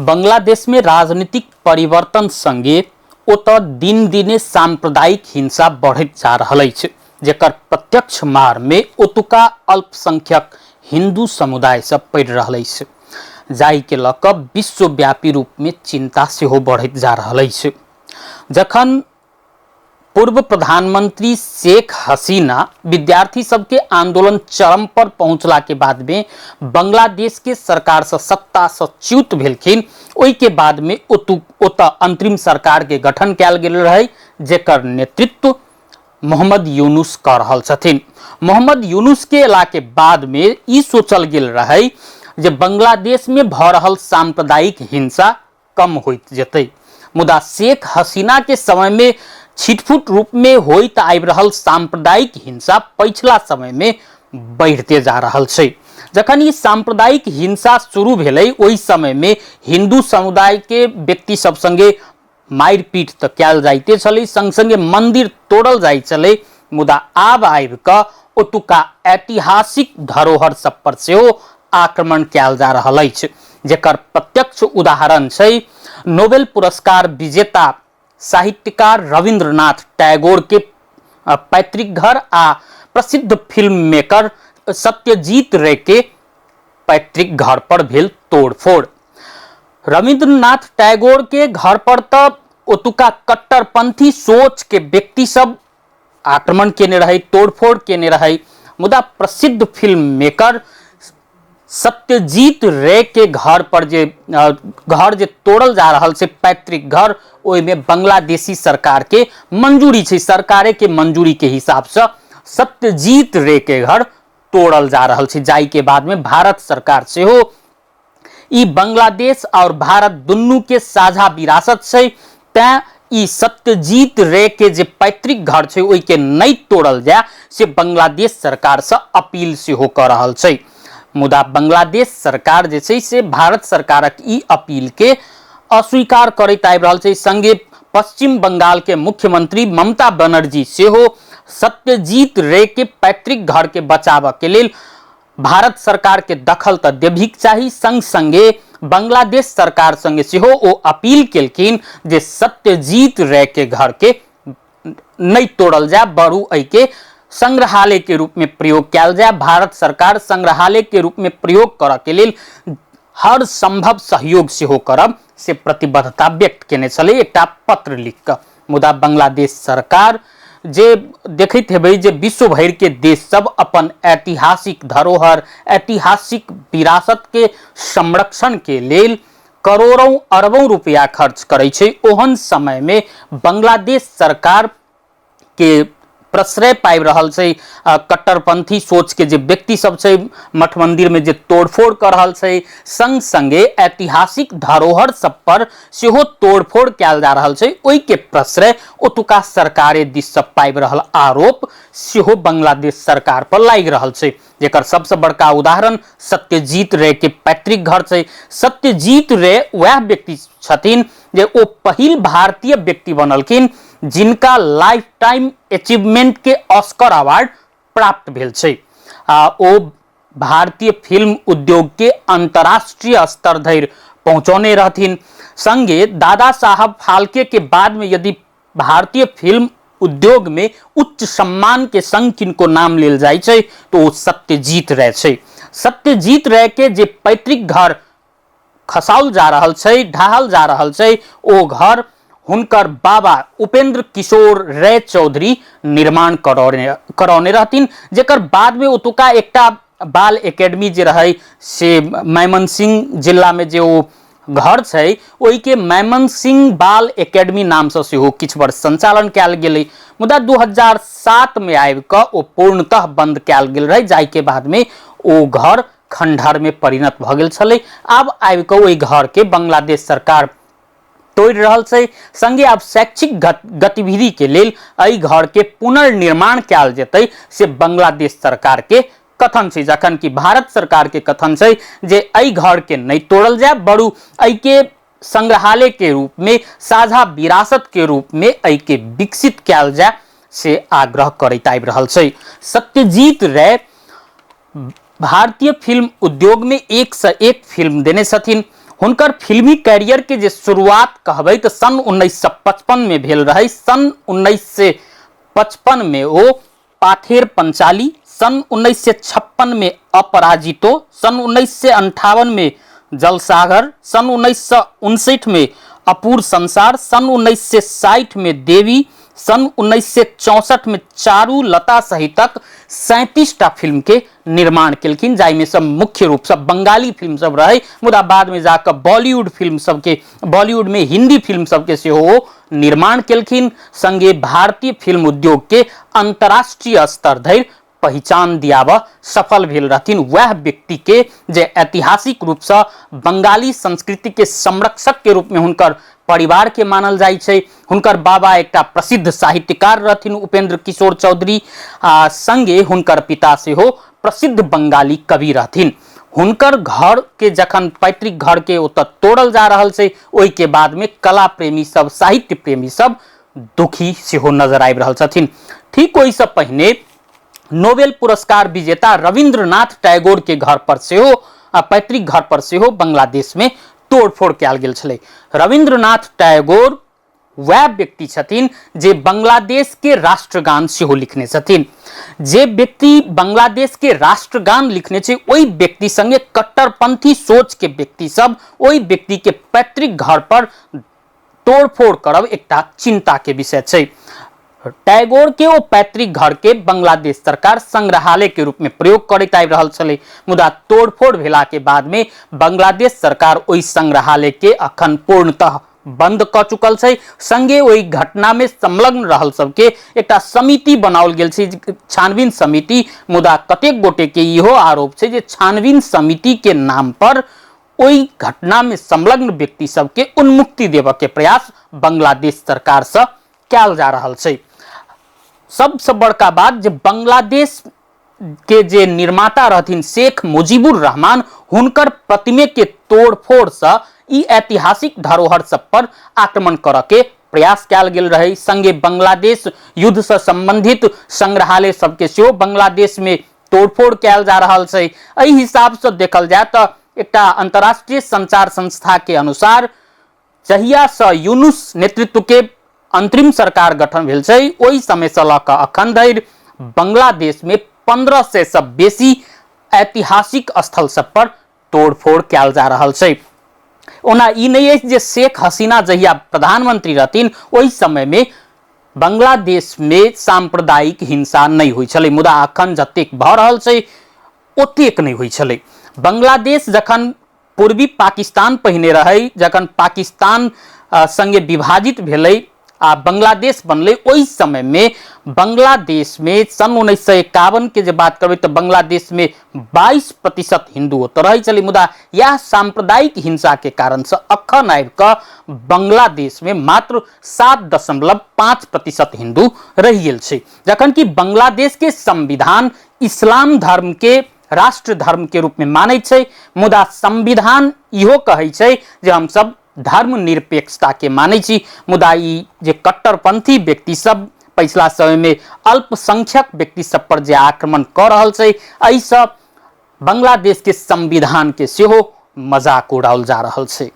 बांग्लादेशमे राजनीतिक परिवर्तन संगे ओतऽ दिन दिने सांप्रदायिक हिंसा बढ़ैत जा रहल अछि, जेकर प्रत्यक्ष मारमे ओतुका अल्पसंख्यक हिंदू समुदाय सब पड़ि रहल अछि, जाहिके लऽ कऽ विश्वव्यापी रूपमे चिंता सेहो बढ़ैत जा रहल अछि। जखन पूर्व प्रधानमंत्री शेख हसीना विद्यार्थी सबके आंदोलन चरम पर पहुंचला के बाद में बांग्लादेश के सरकार से सत्ता से च्युत भेलखिन, ओहि के बाद में ओतऽ अंतरिम सरकार के गठन कयल गेल रहे, जेकर नेतृत्व मोहम्मद यूनुस कऽ रहल छथिन। मोहम्मद यूनुस के अयला के बाद में ई सोचल गेल रहे जे बांग्लादेश में भऽ रहल सांप्रदायिक हिंसा कम होइत जेतै, मुदा शेख हसीना के समय में छिटफुट रूप में होइत आबि रहल सांप्रदायिक हिंसा पछिला समय में बढ़िते जा रहल छै। जखन ई सांप्रदायिक हिंसा शुरू भेलै ओहि समय में हिंदू समुदाय के व्यक्ति सब संगे मारि पीट तऽ कयल जाइते छलै, संग संगे मंदिर तोड़ल जाइ छलै, मुदा आब आबि कऽ ओतुका ऐतिहासिक धरोहर सब पर सेहो आक्रमण कयल जा रहल अछि, जेकर प्रत्यक्ष उदाहरण छै नोबेल पुरस्कार विजेता साहित्यकार रविन्द्रनाथ टैगोर के पैतृक घर आ प्रसिद्ध फिल्म मेकर सत्यजीत रे के पैतृक घर पर भेल तोड़फोड़। रविन्द्रनाथ टैगोर के घर पर तऽ ओतुका कट्टरपंथी सोच के व्यक्ति सब आक्रमण केने रहै, तोड़फोड़ केने रहै, मुदा प्रसिद्ध फिल्म मेकर सत्यजीत रे के घर पर जे घर जे तोड़ल जा रहल छै पैतृक घर, ओहिमे बांग्लादेशी सरकार के मंजूरी छै, सरकारे के मंजूरी के हिसाब से सत्यजीत रे के घर तोड़ल जा रहल छै, जाहि के बाद में भारत सरकार सेहो ई बांग्लादेश और भारत दुनू के साझा विरासत छै, तैं ई सत्यजीत रे के जे पैतृक घर छै ओहि के नहि तोड़ल जाय से बांग्लादेश सरकार से अपील सेहो कऽ रहल छै। मुदा बांग्लादेश सरकार जे छै से भारत सरकारक ई अपील के अस्वीकार करैत आबि रहल छै। संगे पश्चिम बंगाल के मुख्यमंत्री ममता बनर्जी सेहो सत्यजीत रे के पैतृक घर के बचाबऽ के लेल भारत सरकार के दखल तऽ देबहीक चाही, संग संगे बांग्लादेश सरकार संगे सेहो ओ अपील केलखिन जे सत्यजीत रे के घर के नहि तोड़ल जाय, बरु एहि के संग्रहालय के रूप में प्रयोग कयल जाय। भारत सरकार संग्रहालय के रूप में प्रयोग करऽ के लेल हर संभव सहयोग सेहो करब से प्रतिबद्धता व्यक्त केने छलै एकटा पत्र लिख कऽ। मुदा बांग्लादेश सरकार जे देखैत हेबै जे विश्व भरि के देश सब अपन ऐतिहासिक धरोहर, ऐतिहासिक विरासत के संरक्षण के लेल करोड़ों अरबों रुपया खर्च करै छै, ओहन समय में बांग्लादेश सरकार के प्रश्रय पाबि रहल छै कट्टरपंथी सोच के जे व्यक्ति सब छै, मठ मंदिर में जे तोड़फोड़ कऽ रहल छै, संग संगे ऐतिहासिक धरोहर सब पर सेहो तोड़फोड़ कयल जा रहल छै, ओहि के प्रश्रय ओतुका सरकारे दिस से पाबि रहल आरोप सेहो बांग्लादेश सरकार पर लागि रहल छै, जेकर सबसे बड़का उदाहरण सत्यजीत रे के पैतृक घर छै। सत्यजीत रे वएह व्यक्ति छथिन जे ओ पहिल भारतीय व्यक्ति बनलखिन जिनका लाइफ टाइम अचीवमेंट के ऑस्कर अवार्ड प्राप्त भेल छै आ ओ भारतीय फिल्म उद्योग के अंतर्राष्ट्रीय स्तर धरि पहुंचौने रहथिन। संगे दादा साहब फाल्के के बाद में यदि भारतीय फिल्म उद्योग में उच्च सम्मान के संग किनको नाम लेल जाइ छै तो ओ सत्यजीत रे छै। सत्यजीत रे के जे पैतृक घर खसाओल जा रहल छै, ढाहल जा रहल छै, ओ घर हुनकर बाबा उपेंद्र किशोर रे चौधरी निर्माण करौने रहथिन, जेकर बाद में ओतुका एकटा बाल एकेडमी जे रहै से मैमनसिंह जिला में जे ओ घर छै ओहि के मैमनसिंह बाल एकेडमी नाम से सेहो किछु वर्ष संचालन कयल गेलै, मुदा 2007 में आबि कऽ ओ पूर्णतः बंद कयल गेल रहै, जाहि के बाद में ओ घर खंडहर में परिणत भऽ गेल छलै। आब आबि कऽ ओहि घर के बांग्लादेश सरकार तोड़ि रहल छै, संगे आब शैक्षिक गतिविधि के लेल एहि घर के पुनर्निर्माण कयल जेतै से बांग्लादेश सरकार के कथन छै, जखन कि भारत सरकार के कथन छै जे एहि घर के नहि तोड़ल जाय, बरु एहि के संग्रहालय के रूप में, साझा विरासत के रूप में एहि के विकसित कयल जाय से आग्रह करैत आबि रहल छै। सत्यजीत रे भारतीय फिल्म उद्योग में एक से एक फिल्म देने छथिन। हुनकर फिल्मी कैरियर के जे शुरुआत कहबै तऽ सन 1955 में भेल रहै। सन 1955 में ओ पाथेर पंचाली, सन 1956 में अपराजितो, सन 1958 में जलसागर, सन 1959 में अपूर संसार, सन 1960 में देवी, सन 1964 में चारू लता सहितक 37 टा फिल्म के निर्माण केलखिन, जाहिमे सब मुख्य रूपसँ बंगाली फिल्म सब रहै। मुदा बादमे जाकऽ बॉलीवुड फिल्म सबके, बॉलीवुडमे हिंदी फिल्म सबके सेहो ओ निर्माण केलखिन। संगे भारतीय फिल्म उद्योग के अंतर्राष्ट्रीय स्तर धरि पहिचान दियाबऽ सफल भेल रहथिन। वएह व्यक्ति के जे ऐतिहासिक रूपसँ बंगाली संस्कृति के संरक्षक के रूप में हुनकर परिवार के मानल जाइ छै। हुनकर बाबा एकटा प्रसिद्ध साहित्यकार रहथिन उपेंद्र किशोर चौधरी, आ संगे हुनकर पिता सेहो प्रसिद्ध बंगाली कवि रहथिन। हुनकर घर के जखन पैतृक घर के ओतऽ तोड़ल जा रहल छै, ओहि के बाद में कला प्रेमी सब, साहित्य प्रेमी सब दुखी सेहो नजर आबि रहल छथिन। ठीक ओहिसँ पहिने नोबेल पुरस्कार विजेता रविंद्रनाथ टैगोर के घर पर सेहो, पैतृक घर पर सेहो बांग्लादेश में तोड़फोड़ कयल गेल छलै। रविंद्रनाथ टैगोर वएह व्यक्ति छथिन जे बांग्लादेश के राष्ट्रगान सेहो लिखने छथिन। जे व्यक्ति बांग्लादेश के राष्ट्रगान लिखने छै, ओहि व्यक्ति संगे कट्टरपंथी सोच के व्यक्ति सब ओहि व्यक्ति के पैतृक घर पर तोड़फोड़ करब एकटा चिंता के विषय छै। टैगोर के ओ पैतृक घर के बांग्लादेश सरकार संग्रहालय के रूप में प्रयोग करैत आबि रहल छलै, मुदा तोड़फोड़ भेला के बाद में बांग्लादेश सरकार ओहि संग्रहालय के अखन पूर्णतः बंद कऽ चुकल छै। संगे ओहि घटना में संलग्न रहल सबके एकटा समिति बनाओल गेल छै, छानबीन समिति। मुदा कतेक गोटे के इहो आरोप छै जे छानबीन समिति के नाम पर ओहि घटना में संलग्न व्यक्ति सबके उन्मुक्ति देबऽ के प्रयास बांग्लादेश सरकार से कयल जा रहल छै। सबसँ बड़का बात जे बांग्लादेश के जे निर्माता रहथिन शेख मुजीबुर रहमान, हुनकर प्रतिमे के तोड़फोड़ से ई ऐतिहासिक धरोहर सब पर आक्रमण करऽ के प्रयास कयल गेल रहै। संगे बांग्लादेश युद्ध से संबंधित संग्रहालय सबके सेहो बांग्लादेश में तोड़फोड़ कयल जा रहल छै। एहि हिसाब से देखल जाय तऽ एकटा अंतर्राष्ट्रीय संचार संस्था के अनुसार जहियासँ यूनुस नेतृत्व के अंतरिम सरकार गठन भेल छै, ओहि समयसँ लऽ कऽ अखन धरि बांग्लादेशमे 1500 सँ बेसी ऐतिहासिक स्थल सब पर तोड़फोड़ कयल जा रहल छै। ओना ई नहि अछि जे शेख हसीना जहिया प्रधानमंत्री रहथिन ओहि समयमे बांग्लादेशमे सांप्रदायिक हिंसा नहि होइ छलै, मुदा अखन जतेक भऽ रहल छै ओतेक नहि होइ छलै। बांग्लादेश जखन पूर्वी पाकिस्तान पहिने रहै, जखन पाकिस्तान संगे विभाजित भेलै आ बांग्लादेश बनलै, ओहि समयमे बांग्लादेशमे सन 1951 के जे बात करबै तऽ बांग्लादेशमे 22% हिन्दू ओतऽ रहै छलै। मुदा इएह सांप्रदायिक हिंसाके कारणसँ अखन आबि कऽ बांग्लादेशमे मात्र 7.5% हिन्दू रहि गेल छै, जखन कि बांग्लादेशके संविधान इस्लाम धर्मके राष्ट्र धर्म के रूप में मानै छै। मुदा संविधान इहो कहै छै जे हमसब धर्म निरपेक्षता के मानै छी, मुदा ई जे कट्टरपंथी व्यक्ति सब पछिला समय में अल्पसंख्यक व्यक्ति सब पर जे आक्रमण कऽ रहल छै, एहिसँ बांग्लादेश के संविधान के सेहो मजाक उड़ाओल जा रहल छै।